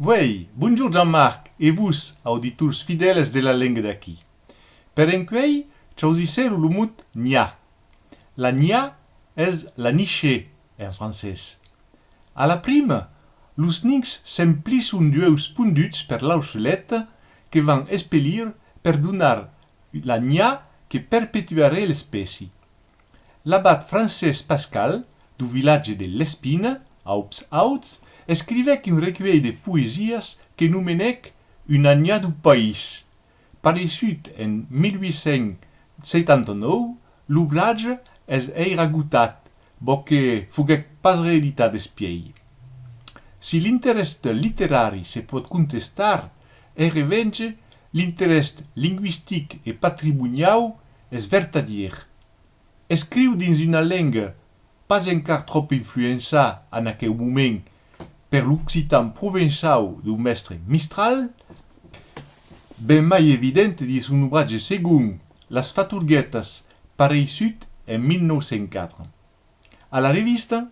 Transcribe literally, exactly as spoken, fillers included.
Uèi, bonjorn Jean-Marc e vos, auditors fidèles de La Lenga d'Aquí. Per encuèi, chausissèro lo mot nha. La nha es la nichée en francés. A la prima, los nins s'emplisson d'uèus ponduts per l'aucelèt que van espelir per donar la nha que perpetuaré l'espèci. L'abat Francés Pascal, deu vilatge de Lespina, Aups Auts, escrivèc un recuèlh de poesias que nomenèc Una nha deu país. Pareissut en mil uèit cents setanta-nòu, l'obratge es èira gotat, bò que foguèc pas reeditat despièi. Si l'interès literari se pòt contestar, en revenge, l'interès lingüistic e patrimoniau es vertadier. Escriu dins una lenga pas encara tròp influençada en aqueu moment per l'occitan provençau deu mèstre Mistral, ben mai evident dins son obratge segond, Las Faturguetas, pareissut en mil nòu cents quatre. A la revista,